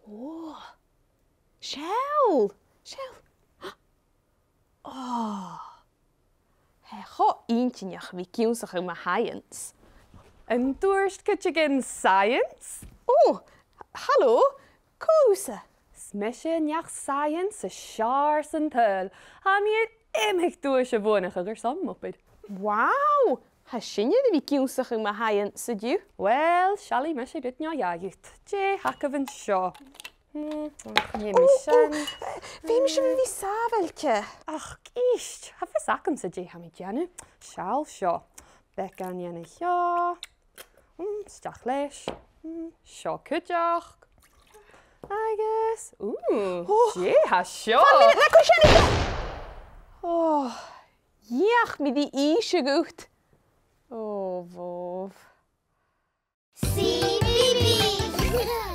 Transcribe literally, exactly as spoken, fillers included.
Ò, seall! Seall! Ò, tha e cho inntinneach a bhith ag ionnsachadh mu science. An tuirt cuideigin science? Ò, halò, cò thusa? 'S mise neach science as fheàrr san t-saoghal. Tha mi air iomadh duais a bhuannachadh airson m' obair. Wow! Tha sinne air a bhith ag ionnsachadh mu science an-diugh. Uill, seallaidh mise rud no dhà dhut. Dè th' agaibh an seo? Hmm, chan eil mi... Ò, ò, sin. Eh, feumaidh sibh a bhith sàbhailte. Ach, ist, tha fios agamsa dè tha mi a' dèanamh. Seall seo. Beagan dhen a seo. Mm, a-steach leis. Mm, seo cuideachd. Agus, ù, ò, dè tha seo? One minute, le cur sin. Ò, dh'fheuch mi ri innse dhut. Ò, bhobh. C B B.